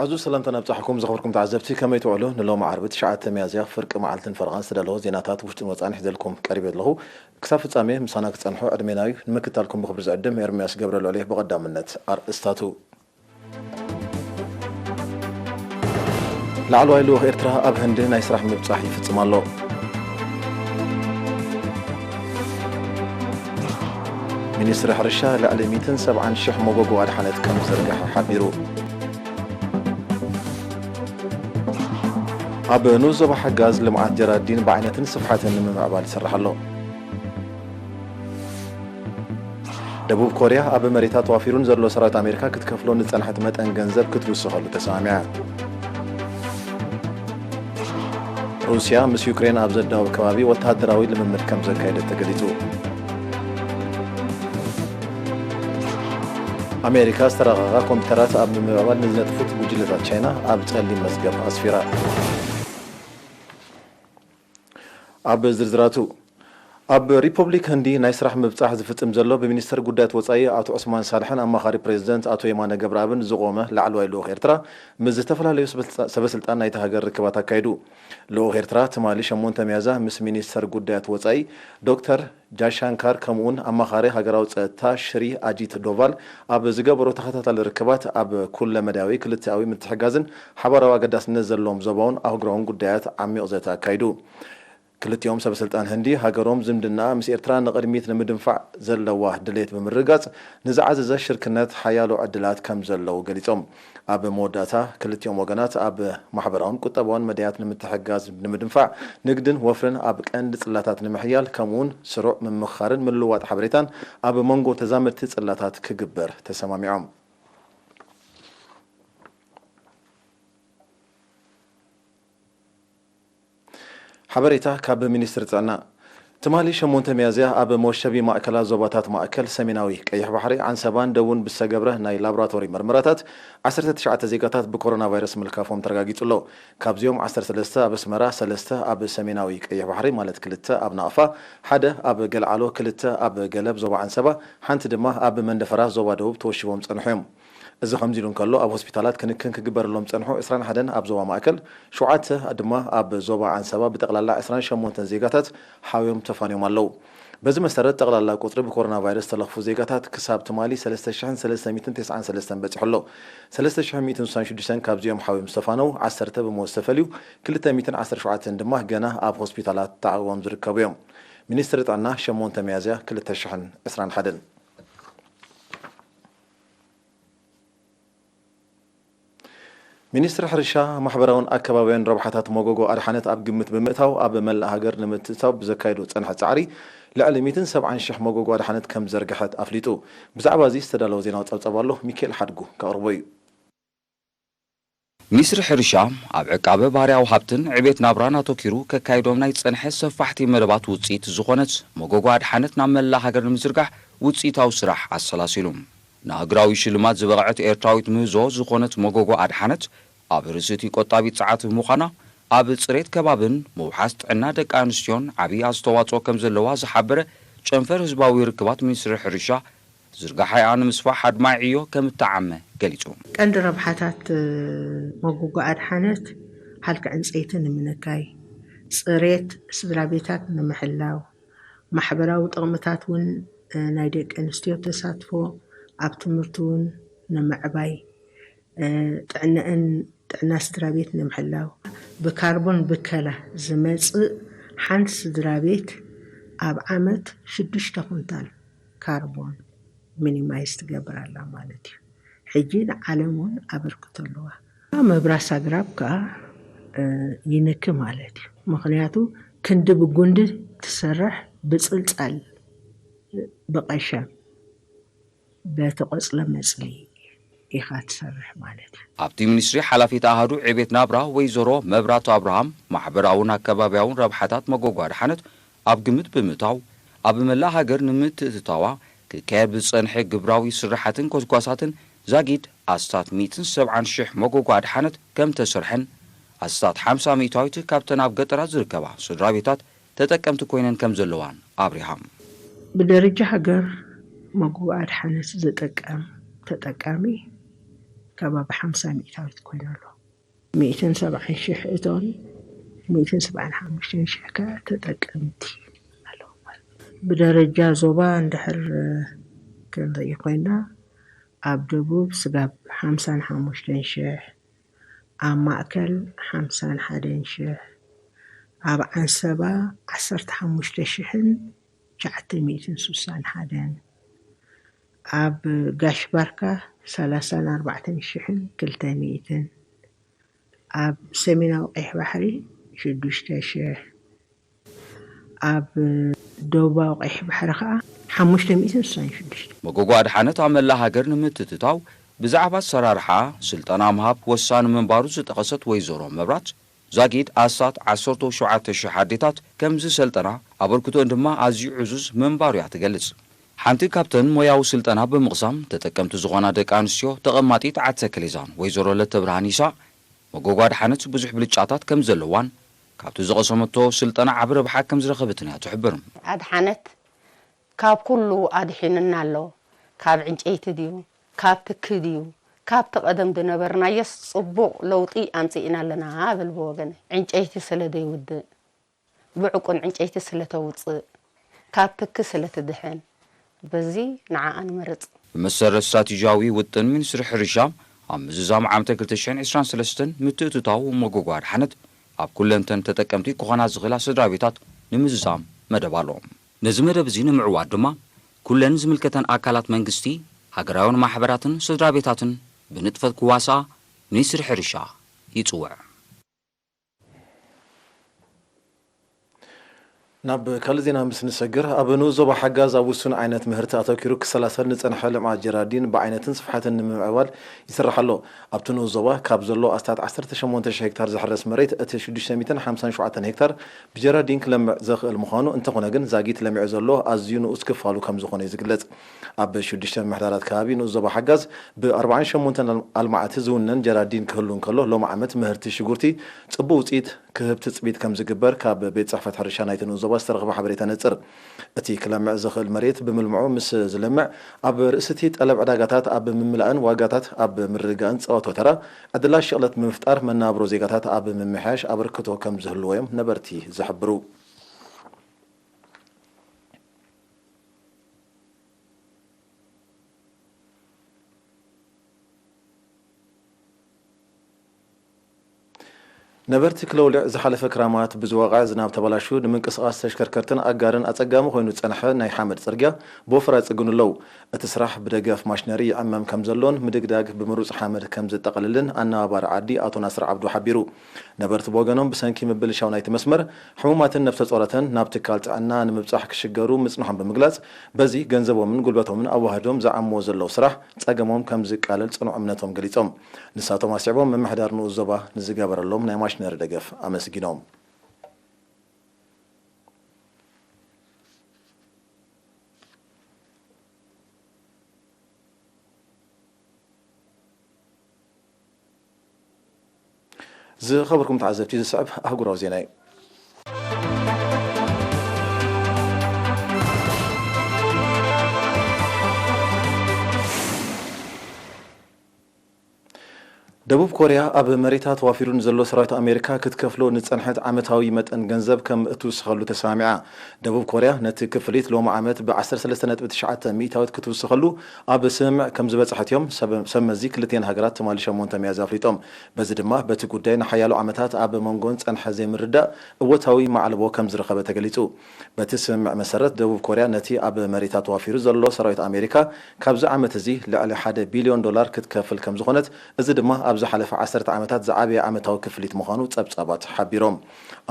ኣዝዩ ሰላምታ ናብጻሕኩም ዘኽብርኩም ተዓዘብቲ፣ ከመይ ትውዕሉ? ንሎሚ ዓርቢ ትሽዓተ ሚያዝያ ፍርቂ መዓልትን ፈረቓን ዝተዳለወ ዜናታት ውሽጥን ወጻእን ሒዘልኩም ቀሪበ ኣለኹ። ክሳብ ፍጻሜ ምሳና ክትጸንሑ ዕድሜና እዩ። ንምክታልኩም ብኽብሪ ዝዕድም ኤርምያስ ገብረልዑል እየ። ብቐዳምነት ኣርእስታቱ። ላዕለዋይ ልኡኽ ኤርትራ ኣብ ህንዲ ናይ ስራሕ ምብጻሕ ይፍጽም ኣሎ። ሚኒስትሪ ሕርሻ ልዕሊ ሚእትን ሰብዓን ሽሕ መጎጎ ኣድሓነት ከም ዝዘርግሐ ሓቢሩ። ኣብ ንኡስ ዞባ ሓጋዝ ልምዓት ጀራዲን ብዓይነትን ስፍሓትን ንምምዕባል ይስራሕ ኣሎ። ደቡብ ኮርያ ኣብ መሬታ ተዋፊሩ ንዘሎ ሰራዊት ኣሜሪካ ክትከፍሎ ንዝጸንሐት መጠን ገንዘብ ክትውስኸሉ ተሰማሚዓ። ሩስያ ምስ ዩክሬን ኣብ ዘዳወብ ከባቢ ወተሃደራዊ ልምምድ ከም ዘካየደት ተገሊጹ። ኣሜሪካ ዝተራቐቓ ኮምፒውተራት ኣብ ምምዕባል ንዝነጥፉት ጉጅለታት ቻይና ኣብ ጸሊም መዝገብ ኣስፊራ። ኣብ ዝርዝራቱ፣ ኣብ ሪፖብሊክ ህንዲ ናይ ስራሕ ምብጻሕ ዝፍጽም ዘሎ ብሚኒስተር ጉዳያት ወጻኢ ኣቶ ዑስማን ሳልሕን ኣማኻሪ ፕሬዚደንት ኣቶ የማነ ገብረኣብን ዝቖመ ላዕለዋይ ልኡኽ ኤርትራ ምስ ዝተፈላለዩ ሰበስልጣ-፣ ሰበስልጣን ናይታ ሃገር ርክባት ኣካይዱ። ልኡኽ ኤርትራ ትማሊ ሸሞንተ ሚያዝያ ምስ ሚኒስተር ጉዳያት ወጻኢ ዶክተር ጃይሻንካር ከምኡውን ኣማኻሪ ሃገራዊ ጸጥታ ሽሪ ኣጂት ዶቫል ኣብ ዝገበሮ ተኸታታሊ ርክባት ኣብ ኩለ መዳያዊ ክልተኣዊ ምትሕጋዝን ሓባራዊ ኣገዳስነት ዘለዎም ዞባውን ኣህጉራውን ጉዳያት ዓሚቕ ዘተ ኣካይዱ። ክልቲኦም ሰበስልጣን ህንዲ ሃገሮም ዝምድናኣ ምስ ኤርትራ ንቕድሚት ንምድንፋዕ ዘለዋ ድሌት ብምርግጋጽ ንዝዓዘዘ ሽርክነት ሓያሎ ዕድላት ከም ዘለዉ ገሊጾም። ኣብ መወዳእታ ክልቲኦም ወገናት ኣብ ማሕበራውን ቁጠባውን መዳያት ንምትሕግጋዝ ንምድንፋዕ ንግድን ወፍርን ኣብ ቀንዲ ጽላታት ንምሕያል ከምኡውን ስሩዕ ምምኽኻርን ምልውዋጥ ሓበሬታን ኣብ መንጎ ተዛመድቲ ጽላታት ክግበር ተሰማሚዖም። ሓበሬታ ካብ ሚኒስትሪ ጥዕና። ትማሊ ሸሞንተ ሚያዝያ ኣብ መወሸቢ ማእከላት ዞባታት ማእከል ሰሜናዊ ቀይሕ ባሕሪ፣ ዓንሰባን ደቡብን ብዝተገብረ ናይ ላቦራቶሪ መርመራታት ዓሰርተ ትሽዓተ ዜጋታት ብኮሮና ቫይረስ ምልካፎም ተረጋጊጹ ኣሎ። ካብዚኦም ዓሰርተ ሰለስተ ኣብ ኣስመራ፣ ሰለስተ ኣብ ሰሜናዊ ቀይሕ ባሕሪ ማለት ክልተ ኣብ ናቕፋ፣ ሓደ ኣብ ገልዓሎ፣ ክልተ ኣብ ገለብ ዞባ ዓንሰባ፣ ሓንቲ ድማ ኣብ መንደፈራ ዞባ ደቡብ ተወሺቦም ጸንሑ እዮም። እዚ ከምዚ ኢሉ እንከሎ፣ ኣብ ሆስፒታላት ክንክን ክግበረሎም ዝጸንሑ ዕስራን ሓደን ኣብ ዞባ ማእከል፣ ሸውዓተ ድማ ኣብ ዞባ ዓንሰባ ብጠቕላላ ዕስራን ሸሞንተን ዜጋታት ሓውዮም ተፋንዮም ኣለዉ። በዚ መሰረት ጠቕላላ ቁጽሪ ብኮሮና ቫይረስ ዝተለኽፉ ዜጋታት ክሳብ ትማሊ ሰለስተ ሽሕን ሰለስተ ሚእትን ተስዓን ሰለስተን በጺሑ ኣሎ። ሰለስተ ሽሕን ሚእትን ስሳን ሽዱሽተን ካብዚኦም ሓውዮም ዝተፋነዉ ዓሰርተ ብመወ ዝተፈልዩ፣ ክልተ ሚእትን ዓሰርተ ሸውዓተን ድማ ገና ኣብ ሆስፒታላት ተዓቒቦም ዝርከቡ እዮም። ሚኒስትሪ ጥዕና ሸሞንተ ሚያዝያ ክልተ ሽሕን ዕስራን ሓደን። ሚኒስትሪ ሕርሻ፣ ማሕበራውን ኣከባብያውን ረብሓታት መጎጎ ኣድሓነት ኣብ ግምት ብምእታው፣ ኣብ መላእ ሃገር ንምትእትታው ብዘካየዶ ዝጸንሐ ጻዕሪ፣ ልዕሊ ሚእትን ሰብዓን ሽሕ መጎጎ ኣድሓነት ከም ዝዘርግሐት ኣፍሊጡ። ብዛዕባ እዚ ዝተዳለወ ዜናዊ ጸብጻብ ኣሎ፣ ሚካኤል ሓድጉ ከቕርቦ እዩ። ሚኒስትሪ ሕርሻ፣ ኣብ ዕቃበ ባህርያዊ ሃብትን ዕቤት ናብራን ኣተኲሩ ከካይዶም ናይ ዝጸንሐ ሰፋሕቲ መደባት ውጽኢት ዝኾነት መጎጎ ኣድሓነት ናብ መላእ ሃገር ንምዝርጋሕ ውጽኢታዊ ስራሕ ኣሰላሲሉ። ንኣህጉራዊ ሽልማት ዝበቕዐት ኤርትራዊት ምህዞ ዝኾነት መጎጎ ኣድሓነት፣ ኣብ ርእሲ እቲ ቆጣቢት ጸዓት ብምዃና፣ ኣብ ጽሬት ከባብን ምውሓስ ጥዕና ደቂ ኣንስትዮን ዓቢ ኣስተዋጽኦ ከም ዘለዋ ዝሓበረ ጨንፈር ህዝባዊ ርክባት ሚኒስትሪ ሕርሻ፣ ዝርጋሐኣ ንምስፋሕ ኣድማዒ ዕዮ ከም እተዓመ ገሊጹ። ቀንዲ ረብሓታት መጎጎ ኣድሓነት፣ ሃልኪ ዕንጸይቲ ንምንካይ፣ ጽሬት ስድራ ቤታት ንምሕላው፣ ማሕበራዊ ጥቕምታት እውን፣ እ፣ ናይ ደቂ ኣንስትዮ ተሳትፎ ኣብ ትምህርቲ እውን ንምዕባይ፣ እ፣ ጥዕነአን፣ ጥዕና ስድራ ቤት ንምሕላው። ብካርቦን ብከላ ዝመጽእ፣ ሓንቲ ስድራ ቤት ኣብ ዓመት ሽዱሽተ ኩንታል ካርቦን ሚኒማይዝ ትገብር ኣላ ማለት እዩ። ሕጂ ንዓለም እውን ኣበርክቶ ኣለዋ። ምብራስ ኣግራብ ከኣ፣ እ፣ ይንኪ ማለት እዩ። ምኽንያቱ ክንዲ ብጉንዲ ትሰርሕ፣ ብጽልጻል፣ ብቐሸም፣ በቲ ቆጽለ መጽሊ ኢኻ ትሰርሕ ማለት እዩ። ኣብቲ ሚኒስትሪ ሓላፊት ኣሃዱ ዕቤት ናብራ ወይዘሮ መብራቱ ኣብርሃም፣ ማሕበራውን ኣከባብያውን ረብሓታት መጎጎ ኣድሓነት ኣብ ግምት ብምእታው፣ ኣብ መላእ ሃገር ንምትእትታዋ ክካየድ ብዝጸንሐ ግብራዊ ስራሓትን ኮስኳሳትን ዛጊድ ኣስታት ሚእትን ሰብዓን ሽሕ መጎጎ ኣድሓነት ከም ተሰርሐን፣ ኣስታት ሓምሳ ሚእታዊት ካብተን ኣብ ገጠራት ዝርከባ ስድራ ቤታት ተጠቀምቲ ኮይነን ከም ዘለዋን ኣብሪሃ። ብደረጃ ሃገር መጎጎ ኣድሓነት ዝጥቀም ተጠቃሚ ከባቢ ሓምሳ ሚእታዊት ኮይኑ ኣሎ። ሚእትን ሰብዓን ሽሕ እቶን፣ ሚእትን ሰብዓን ሓሙሽተን ሽሕ ከ ተጠቀምቲ ኣለዉ ማለት እዩ። ብደረጃ ዞባ እንድሕር ክንርኢ ኮይና፣ ኣብ ደቡብ ስጋብ ሓምሳን ሓሙሽተን ሽሕ፣ ኣብ ማእከል ሓምሳን ሓደን ሽሕ፣ ኣብ ዓንሰባ ዓሰርተ ሓሙሽተ ሽሕን ትሽዓተ ሚእትን ስሳን ሓደን፣ ኣብ ጋሽ ባርካ ሰላሳን ኣርባዕተን ሽሕን ክልተ ሚእትን፣ ኣብ ሰሜናዊ ቀይሕ ባሕሪ ሽዱሽተ ሽሕ፣ ኣብ ደቡባዊ ቀይሕ ባሕሪ ከኣ ሓሙሽተ ሚእትን ስሳን ሽዱሽተ። መጎጎ ኣድሓነት ኣብ መላእ ሃገር ንምትእትታው ብዛዕባ ኣሰራርሓ ስልጠና ምሃብ ወሳኒ ምንባሩ ዝጠቐሰት ወይዘሮ መብራት፣ ዛጊት ኣስታት ዓሰርተ ሸውዓተ ሽሕ ኣዴታት ከምዚ ስልጠና ኣበርክቶን ድማ ኣዝዩ ዕዙዝ ምንባሩ እያ ትገልጽ። ሓንቲ ካብተን ሞያዊ ስልጠና ብምቕሳም ተጠቀምቲ ዝኾና ደቂ ኣንስትዮ ተቐማጢት ዓዲ ተክሌዛን ወይዘሮ ለተብርሃን ይስሐቕ፣ መጎጎ ኣድሓነት ብዙሕ ብልጫታት ከም ዘለዋን ካብቲ ዝቐሰመቶ ስልጠና ዓቢ ረብሓ ከም ዝረኸበትን እያ ትሕብር። ኣድሓነት ካብ ኩሉ ኣድሒንና ኣሎ። ካብ ዕንጨይቲ ድዩ፣ ካብ ትኪ ድዩ፣ ካብቲ ቀደም ዝነበርናዮስ ጽቡቕ ለውጢ ኣምጺእና ኣለና እብል ብወገነይ። ዕንጨይቲ ስለ ዘይውድእ፣ ብዕቁን ዕንጨይቲ ስለ ተውጽእ፣ ካብ ትኪ ስለ ትድሕን፣ በዚ ንዓኣ ንመርጽ። ብመሰረት ስትራቴጂያዊ ውጥን ሚኒስትሪ ሕርሻ፣ ኣብ ምዝዛም ዓመተ ክልተ ሽሕን ዕስራን ሰለስተን ምትእትታው መጎጎ ኣድሓነት ኣብ ኩለንተን ተጠቀምቲ ክኾና ዝኽእላ ስድራ ቤታት ንምዝዛም መደብ ኣሎ። ነዚ መደብ እዚ ንምዕዋት ድማ ኩለን ዝምልከተን ኣካላት መንግስቲ፣ ሃገራውያን ማሕበራትን ስድራ ቤታትን ብንጥፈት ክዋስኣ ሚኒስትሪ ሕርሻ ይጽውዕ። ናብ ካልእ ዜና ምስ ንሰግር፣ ኣብ ንኡስ ዞባ ሓጋዝ ኣብ ውሱን ዓይነት ምህርቲ ኣተኪሩ ክሰላሰል ንጸንሐ ልምዓት ጀራዲን ብዓይነትን ስፍሓትን ንምምዕባል ይስራሕ ኣሎ። ኣብቲ ንኡስ ዞባ ካብ ዘሎ ኣስታት ዓሰርተ ሸሞንተ ሽሕ ሄክታር ዝሕረስ መሬት፣ እቲ ሽዱሽተ ሚእትን ሓምሳን ሸውዓተን ሄክታር ብጀራዲን ክለምዕ ዘኽእል ምዃኑ፣ እንተኾነ ግን ዛጊት ለሚዑ ዘሎ ኣዝዩ ንኡስ ክፋሉ ከም ዝኾነ እዩ ዝግለጽ። ኣብ ሽዱሽተ ምምሕዳራት ከባቢ ንኡስ ዞባ ሓጋዝ ብ ኣርባዓን ሸሞንተን ኣልማዓቲ ዝውነን ጀራዲን ክህሉ እንከሎ፣ ሎሚ ዓመት ምህርቲ ሽጉርቲ ጽቡቕ ውጽኢት ክህብ ትጽቢት ከም ዝግበር ካብ ቤት ጽሕፈት ሕርሻ ናይቲ ንኡስ ዞባ ዝተረኽበ ሓበሬታ ነጽር። እቲ ክለምዕ ዝኽእል መሬት ብምልምዑ ምስ ዝለምዕ፣ ኣብ ርእሲ እቲ ጠለብ ዕዳጋታት ኣብ ምምላእን ዋጋታት ኣብ ምርግጋእን ዝጻወቶ ተራ፣ ዕድላት ሽቕለት ብምፍጣር መናብሮ ዜጋታት ኣብ ምምሕያሽ ኣበርክቶ ከም ዝህልዎ እዮም ነበርቲ ዝሕብሩ። ነበርቲ ክለውልዕ ዝሓለፈ ክራማት ብዝወቕዐ ዝናብ ተበላሹ ንምንቅስቓስ ተሽከርከርትን ኣጋርን ኣጸጋሚ ኮይኑ ዝጸንሐ ናይ ሓመድ ጽርግያ ብወፈራ ይጽግኑ ኣለዉ። እቲ ስራሕ ብደገፍ ማሽነሪ ይዕመም ከም ዘሎን ምድግዳግ ብምሩጽ ሓመድ ከም ዘጠቓልልን ኣነባባሪ ዓዲ ኣቶ ናስር ዓብዱ ሓቢሩ። ነበርቲ ብወገኖም ብሰንኪ ምብልሻው ናይቲ መስመር ሕሙማትን ነፍሰ ጾራትን ናብ ትካል ጥዕና ንምብጻሕ ክሽገሩ ምጽንሖም ብምግላጽ፣ በዚ ገንዘቦምን ጉልበቶምን ኣዋህዶም ዝዓምዎ ዘለዉ ስራሕ ጸገሞም ከም ዝቃለል ጽኑዕ እምነቶም ገሊጾም። ንሳቶም ኣስዒቦም ምምሕዳር ንኡስ ዞባ ንዝገበረሎም ናይ ማሽነሪ ደገፍ ኣመስጊኖም። ዝኸበርኩም ተዓዘብቲ፣ ዝስዕብ ኣህጉራዊ ዜና እዩ። ደቡብ ኮርያ ኣብ መሬታ ተዋፊሩ ንዘሎ ሰራዊት ኣሜሪካ ክትከፍሎ ንጸንሐት ዓመታዊ መጠን ገንዘብ ከም እትውስኸሉ ተሰማሚዓ። ደቡብ ኮርያ ነቲ ክፍሊት ሎሚ ዓመት ብ ዓሰርተ ሰለስተ ነጥቢ ትሽዓተ ሚእታዊት ክትውስኸሉ ኣብ ስምምዕ ከም ዝበጽሐት እዮም ሰብ፣ ሰብ መዚ ክልቲኤን ሃገራት ትማሊ ሸሞንተ ሚያዝያ ኣፍሊጦም። በዚ ድማ በቲ ጉዳይ ንሓያሎ ዓመታት ኣብ መንጎን ጸንሐ ዘይምርዳእ እወታዊ ማዕልቦ ከም ዝረኸበ ተገሊጹ። በቲ ስምምዕ መሰረት ደቡብ ኮርያ ነቲ ኣብ መሬታ ተዋፊሩ ዘሎ ሰራዊት ኣሜሪካ ካብዚ ዓመት እዚ ልዕሊ ሓደ ቢልዮን ዶላር ክትከፍል ከም ዝኾነት፣ እዚ ድማ ኣብ ዝሓለፈ ዓሰርተ ዓመታት ዝዓበየ ዓመታዊ ክፍሊት ምዃኑ ጸብጻባት ሓቢሮም።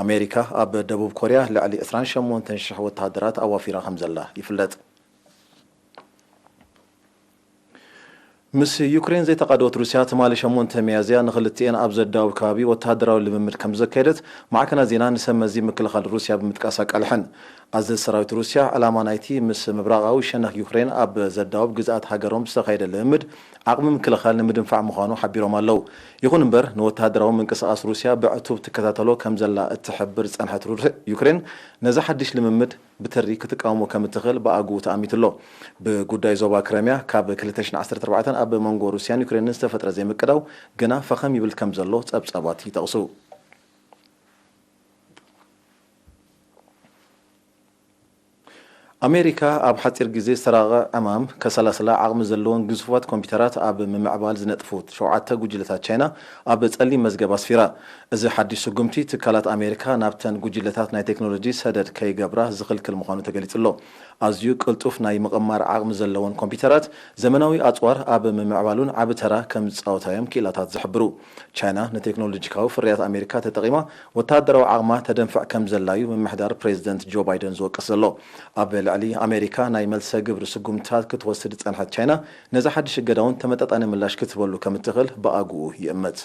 ኣሜሪካ ኣብ ደቡብ ኮርያ ልዕሊ ዕስራን ሸሞንተን ሽሕ ወተሃደራት ኣዋፊራ ከም ዘላ ይፍለጥ። ምስ ዩክሬን ዘይተቓደወት ሩስያ ትማሊ ሸሞንተ ሚያዝያ ንኽልቲኤን ኣብ ዘዳውብ ከባቢ ወተሃደራዊ ልምምድ ከም ዘካየደት ማዕከናት ዜና ንሰብ መዚ ምክልኻል ሩስያ ብምጥቃስ ኣቃልሐን። ኣዘዚ ሰራዊት ሩስያ፣ ዕላማ ናይቲ ምስ ምብራቓዊ ሸነኽ ዩክሬን ኣብ ዘዳውብ ግዝኣት ሃገሮም ዝተኻየደ ልምምድ፣ ዓቕሚ ምክልኻል ንምድንፋዕ ምዃኑ ሓቢሮም ኣለዉ። ይኹን እምበር፣ ንወተሃደራዊ ምንቅስቓስ ሩስያ ብዕቱብ ትከታተሎ ከም ዘላ እትሕብር ዝጸንሐት ሩ-፣ ዩክሬን፣ ነዚ ሓድሽ ልምምድ ብትሪ ክትቃወሞ ከም እትኽእል ብኣግኡ ተኣሚቱ ኣሎ። ብጉዳይ ዞባ ክረምያ፣ ካብ ክልተ ሽሕን ዓሰርተ ኣርባዕተን ኣብ መንጎ ሩስያን ዩክሬንን ዝተፈጥረ ዘይምቅዳው ግና ፈኸም ይብል ከም ዘሎ ጸብጻባት ይጠቕሱ። ኣሜሪካ ኣብ ሓጺር ግዜ ዝተራቐቐ ዕማም ከሰላስላ ዓቕሚ ዘለወን ግዙፋት ኮምፒተራት ኣብ ምምዕባል ዝነጥፉ ሸውዓተ ጉጅለታት ቻይና ኣብ ጸሊም መዝገብ ኣስፊራ። እዚ ሓድሽ ስጉምቲ፣ ትካላት ኣሜሪካ ናብተን ጉጅለታት ናይ ቴክኖሎጂ ሰደድ ከይገብራ ዝኽልክል ምዃኑ ተገሊጹ ኣሎ። ኣዝዩ ቅልጡፍ ናይ ምቕማር ዓቕሚ ዘለወን ኮምፒተራት፣ ዘመናዊ ኣጽዋር ኣብ ምምዕባሉን ዓቢ ተራ ከም ዝጻወታ እዮም ክኢላታት ዝሕብሩ። ቻይና ንቴክኖሎጂካዊ ፍርያት ኣሜሪካ ተጠቒማ ወተሃደራዊ ዓቕማ ተደንፍዕ ከም ዘላዩ ምምሕዳር ፕሬዚደንት ጆ ባይደን ዝወቅስ ዘሎ። ኣብ ልዕሊ ኣሜሪካ ናይ መልሰ ግብሪ ስጉምትታት ክትወስድ ዝጸንሐት ቻይና፣ ነዚ ሓድሽ እገዳ እውን ተመጣጣኒ ምላሽ ክትህበሉ ከም እትኽእል ብኣግኡ ይእመት።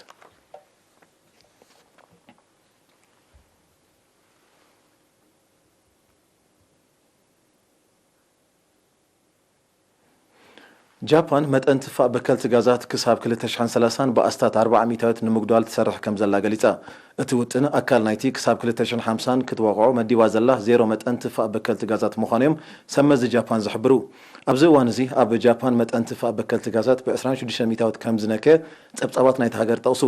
ጃፓን መጠን ትፋእ በከልቲ ጋዛት ክሳብ ክልተ ሽሕን ሰላሳን ብኣስታት ኣርብዓ ሚእታዊት ንምጉዳል ትሰርሕ ከም ዘላ ገሊጻ። እቲ ውጥን ኣካል ናይቲ ክሳብ ክልተ ሽሕን ሓምሳን ክትወቕዖ መዲባ ዘላ ዜሮ መጠን ትፋእ በከልቲ ጋዛት ምዃኑ እዮም ሰብ መዚ ጃፓን ዝሕብሩ። ኣብዚ እዋን እዚ ኣብ ጃፓን መጠን ትፋእ በከልቲ ጋዛት ብ ዕስራን ሽዱሽተን ሚእታዊት ከም ዝነከየ ጸብጻባት ናይቲ ሃገር ጠቕሱ።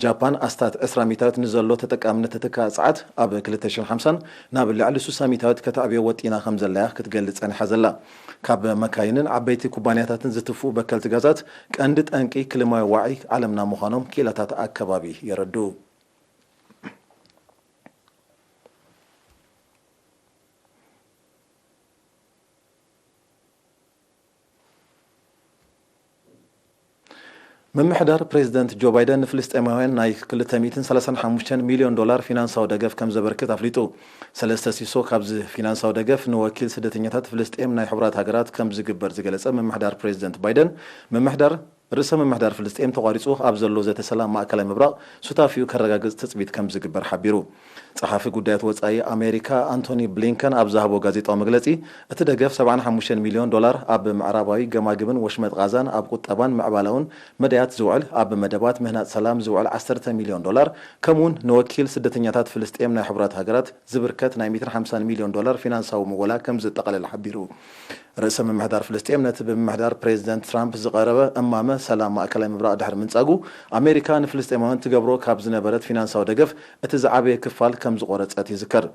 ጃፓን ኣስታት ዕስራ ሚእታዊት ንዘሎ ተጠቃምነት እትካ ጸዓት ኣብ ክልተ ሽሕን ሓምሳን ናብ ልዕሊ ስሳ ሚእታዊት ከተዕብዮ ወጢና ከም ዘላያ ክትገልጽ ጸኒሓ ዘላ። ካብ መካይንን ዓበይቲ ኩባንያታትን ዝትፍኡ በከልቲ ጋዛት ቀንዲ ጠንቂ ክሊማዊ ዋዒ ዓለምና ምዃኖም ክኢላታት ኣከባቢ የረድኡ። ምምሕዳር ፕሬዚደንት ጆ ባይደን ንፍልስጤማውያን ናይ ክልተ ሚእትን ሰላሳን ሓሙሽተን ሚልዮን ዶላር ፊናንሳዊ ደገፍ ከም ዘበርክት ኣፍሊጡ። ሰለስተ ሲሶ ካብዚ ፊናንሳዊ ደገፍ ንወኪል ስደተኛታት ፍልስጤም ናይ ሕቡራት ሃገራት ከም ዝግበር ዝገለጸ ምምሕዳር ፕሬዚደንት ባይደን፣ ምምሕዳር ርእሰ ምምሕዳር ፍልስጤም ተቋሪጹ ኣብ ዘሎ ዘተ ሰላም ማእከላይ ምብራቕ ሱታፊኡ ከረጋግጽ ትጽቢት ከም ዝግበር ሓቢሩ። ጸሓፊ ጉዳያት ወጻኢ ኣሜሪካ ኣንቶኒ ብሊንከን ኣብ ዝሃቦ ጋዜጣዊ መግለጺ፣ እቲ ደገፍ ሰብዓን ሓሙሽተን ሚልዮን ዶላር ኣብ ምዕራባዊ ገማግምን ወሽመጥ ቓዛን ኣብ ቁጠባን ምዕባላውን መዳያት ዝውዕል፣ ኣብ መደባት ምህናጽ ሰላም ዝውዕል ዓሰርተ ሚልዮን ዶላር፣ ከምኡውን ንወኪል ስደተኛታት ፍልስጤም ናይ ሕቡራት ሃገራት ዝብርከት ናይ ሚእትን ሓምሳን ሚልዮን ዶላር ፊናንሳዊ ምወላ ከም ዝጠቓለል ሓቢሩ። ርእሰ ምምሕዳር ፍልስጤም ነቲ ብምምሕዳር ፕሬዚደንት ትራምፕ ዝቐረበ እማመ ሰላም ማእከላይ ምብራቕ ድሕሪ ምንጻጉ፣ ኣሜሪካ ንፍልስጤማውያን ትገብሮ ካብ ዝነበረት ፊናንሳዊ ደገፍ እቲ ዝዓበየ ክፋል ከም ዝቖረጸት ይዝከር።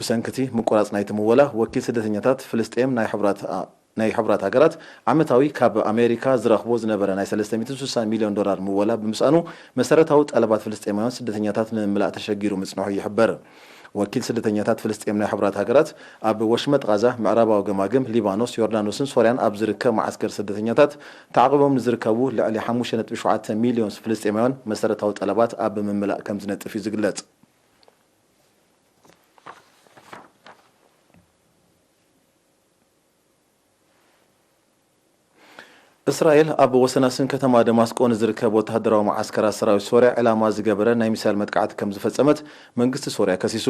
ብሰንኪ እቲ ምቁራጽ ናይቲ ምወላ፣ ወኪል ስደተኛታት ፍልስጤም ናይ ሕቡራት፣ ናይ ሕቡራት ሃገራት ዓመታዊ ካብ ኣሜሪካ ዝረኽቦ ዝነበረ ናይ ሰለስተ ሚእትን ስሳን ሚልዮን ዶላር ምወላ ብምስኣኑ፣ መሰረታዊ ጠለባት ፍልስጤማውያን ስደተኛታት ንምምላእ ተሸጊሩ ምጽንሑ ይሕበር። ወኪል ስደተኛታት ፍልስጤም ናይ ሕቡራት ሃገራት፣ ኣብ ወሽመጥ ቓዛ፣ ምዕራባዊ ገማግም፣ ሊባኖስ፣ ዮርዳኖስን ሶርያን ኣብ ዝርከብ መዓስከር ስደተኛታት ተዓቑቦም ንዝርከቡ ልዕሊ ሓሙሽተ ነጥቢ ሸውዓተ ሚልዮን ፍልስጤማውያን መሰረታዊ ጠለባት ኣብ ምምላእ ከም ዝነጥፍ እዩ ዝግለጽ። እስራኤል ኣብ ወሰናስን ከተማ ደማስቆ ንዝርከብ ወተሃደራዊ መዓስከራት ሰራዊት ሶርያ ዕላማ ዝገበረ ናይ ሚሳይል መጥቃዕቲ ከም ዝፈጸመት መንግስቲ ሶርያ ከሲሱ።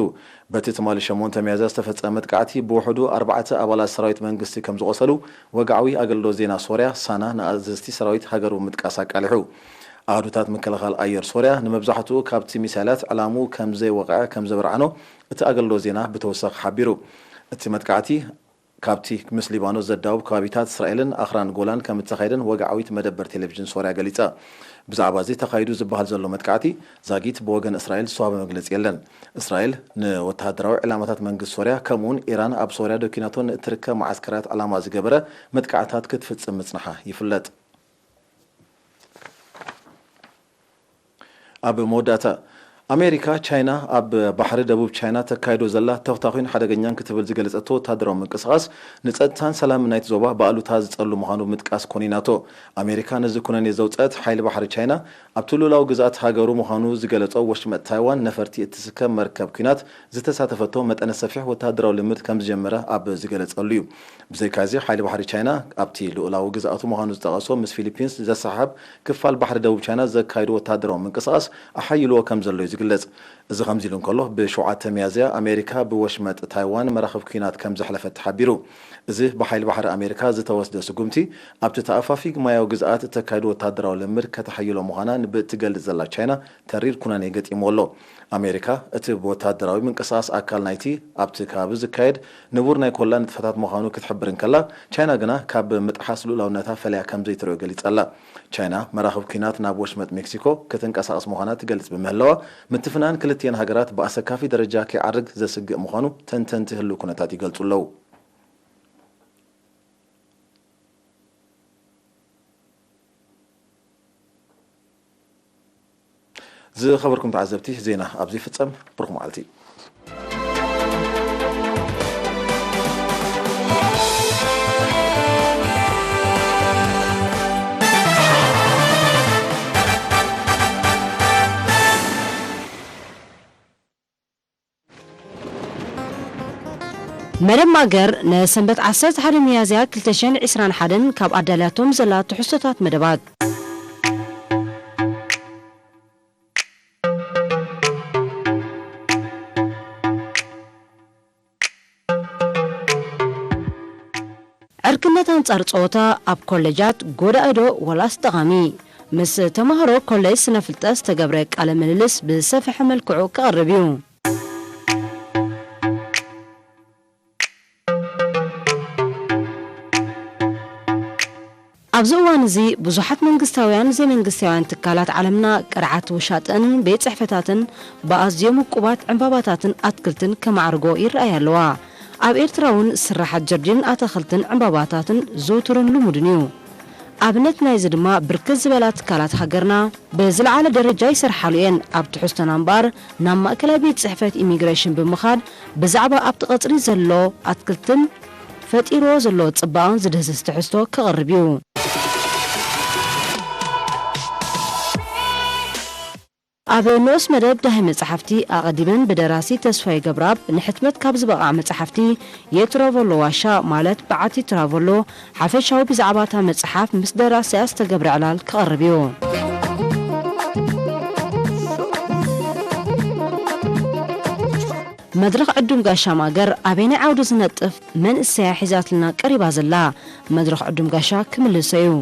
በቲ ትማሊ ሸሞንተ ሚያዝያ ዝተፈጸመ መጥቃዕቲ ብውሕዱ ኣርባዕተ ኣባላት ሰራዊት መንግስቲ ከም ዝቖሰሉ ወግዓዊ ኣገልግሎት ዜና ሶርያ ሳና ንኣዘዝቲ ሰራዊት ሃገሩ ምጥቃስ ኣቃሊሑ። ኣሃዱታት ምክልኻል ኣየር ሶርያ ንመብዛሕትኡ ካብቲ ሚሳይላት ዕላምኡ ከም ዘይወቕዐ ከም ዘብርዓኖ እቲ ኣገልግሎት ዜና ብተወሳኺ ሓቢሩ። እቲ መጥቃዕቲ ካብቲ ምስ ሊባኖስ ዘዳውብ ከባቢታት እስራኤልን ኣኽራን ጎላን ከም እተኻየደን ወግዓዊት መደበር ቴሌቪዥን ሶርያ ገሊጻ። ብዛዕባ እዚ ተኻይዱ ዝበሃል ዘሎ መጥቃዕቲ ዛጊት ብወገን እስራኤል ዝተዋህበ መግለጺ የለን። እስራኤል ንወተሃደራዊ ዕላማታት መንግስቲ ሶርያ፣ ከምኡውን ኢራን ኣብ ሶርያ ደኪናቶ ንእትርከብ መዓስከራት ዕላማ ዝገበረ መጥቃዕታት ክትፍጽም ምጽንሓ ይፍለጥ። ኣብ መወዳእታ፣ ኣሜሪካ፣ ቻይና ኣብ ባሕሪ ደቡብ ቻይና ተካይዶ ዘላ ተኽታኺን ሓደገኛን ክትብል ዝገለጸቶ ወታደራዊ ምንቅስቓስ፣ ንጸጥታን ሰላምን ናይቲ ዞባ ብኣሉታ ዝጸሉ ምዃኑ ብምጥቃስ ኮኒናቶ። ኣሜሪካ ነዚ ኩነኔ ዘውጸአት፣ ሓይሊ ባሕሪ ቻይና ኣብቲ ልኡላዊ ግዝኣት ሃገሩ ምዃኑ ዝገለጾ ወሽመጥ ታይዋን ነፈርቲ እትስከም መርከብ ኲናት ዝተሳተፈቶ መጠነ ሰፊሕ ወታደራዊ ልምድ ከም ዝጀመረ ኣብ ዝገለጸሉ እዩ። ብዘይካዚ፣ ሓይሊ ባሕሪ ቻይና ኣብቲ ልኡላዊ ግዝኣቱ ምዃኑ ዝጠቐሶ ምስ ፊሊፒንስ ዘሰሓሕብ ክፋል ባሕሪ ደቡብ ቻይና ዘካይዶ ወታደራዊ ምንቅስቓስ ኣሓይልዎ ከም ዘሎ እዩ ዝግለጽ። እዚ ከምዚ ኢሉ እንከሎ፣ ብ ሸውዓተ ሚያዝያ ኣሜሪካ ብወሽመጥ ታይዋን መራኽብ ኲናት ከም ዘሕለፈት ተሓቢሩ። እዚ ብሓይሊ ባሕሪ ኣሜሪካ ዝተወስደ ስጉምቲ፣ ኣብቲ ተኣፋፊ ማያዊ ግዝኣት እተካይዶ ወታደራዊ ልምምድ ከተሓይሎ ምዃና ብእትገልጽ ዘላ ቻይና፣ ተሪር ኩነኔ ገጢምዎ ኣሎ። ኣሜሪካ፣ እቲ ብወታደራዊ ምንቅስቓስ ኣካል ናይቲ ኣብቲ ከባቢ ዝካየድ ንቡር ናይ ኮላ ንጥፈታት ምዃኑ ክትሕብር እንከላ፣ ቻይና ግና ካብ ምጥሓስ ልኡላውነታ ፈለያ ከም ዘይትርእዮ ገሊጻ ኣላ። ቻይና፣ መራኽብ ኲናት ናብ ወሽመጥ ሜክሲኮ ክትንቀሳቐስ ምዃና ትገልጽ ብምህላዋ፣ ምትፍናን ክልቲኤን ሃገራት ብኣሰካፊ ደረጃ ከይዓርግ ዘስግእ ምዃኑ ተንተንቲ ህሉው ኩነታት ይገልጹ ኣለዉ። ዝኸበርኩም ተዓዘብቲ፣ ዜና ኣብዚ ይፍጸም። ብሩኽ መዓልቲ። መደብ ማገር ንሰንበት ዓሰርተ ሓደ ሚያዝያ ክልተ ሽሕን ዕስራን ሓደን ካብ ኣዳልያቶም ዘላ ትሕዝቶታት መደባት። ዕርክነት ኣንጻር ጸወታ ኣብ ኮሌጃት ጎዳኢ ዶ ወላስ ጠቓሚ? ምስ ተማሃሮ ኮሌጅ ስነ ፍልጠት ዝተገብረ ቃለ ምልልስ ብሰፍሐ መልክዑ ክቐርብ እዩ። ኣብዚ እዋን እዚ ብዙሓት መንግስታውያን ዘይመንግስታውያን ትካላት ዓለምና ቅርዓት ውሻጠንን ቤት ጽሕፈታትን ብኣዝዮም ውቁባት ዕምባባታትን ኣትክልትን ከማዕርጎ ይረኣያ ኣለዋ። ኣብ ኤርትራ እውን ስራሓት ጀርዲን ኣታኽልትን ዕምባባታትን ዝውቱርን ልሙድን እዩ። ኣብነት ናይዚ ድማ ብርክት ዝበላ ትካላት ሃገርና ብዝለዓለ ደረጃ ይሰርሓሉ እየን። ኣብ ትሕዝቶና እምበኣር ናብ ማእከላይ ቤት ጽሕፈት ኢሚግሬሽን ብምኻድ ብዛዕባ ኣብቲ ቀጽሪ ዘሎ ኣትክልትን ፈጢርዎ ዘሎ ጽባቐን ዝድህስስ ትሕዝቶ ክቕርብ እዩ። ኣብ ንኡስ መደብ ዳሂ መጽሓፍቲ ኣቐዲመን ብደራሲ ተስፋይ ገብረኣብ ንሕትመት ካብ ዝበቕዓ መጽሓፍቲ የትራቮሎ ዋሻ ማለት በዓቲ ትራቮሎ ሓፈሻዊ ብዛዕባ እታ መጽሓፍ ምስ ደራሲኣ ዝተገብረ ዕላል ክቐርብ እዩ። መድረኽ ዕዱም ጋሻ ማገር ኣበየናይ ዓውዲ ዝነጥፍ መንእሰያ ሒዛትልና ቀሪባ ዘላ? መድረኽ ዕዱም ጋሻ ክምልሶ እዩ።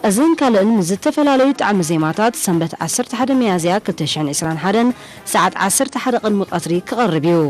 እዝን ካልእን ምስ ዝተፈላለዩ ጣዕሚ ዜማታት ሰንበት ዓሰርተ ሓደ ሚያዝያ ክልተ ሽሕን ዕስራን ሓደን ሰዓት ዓሰርተ ሓደ ቅድሚ ቀትሪ ክቐርብ እዩ።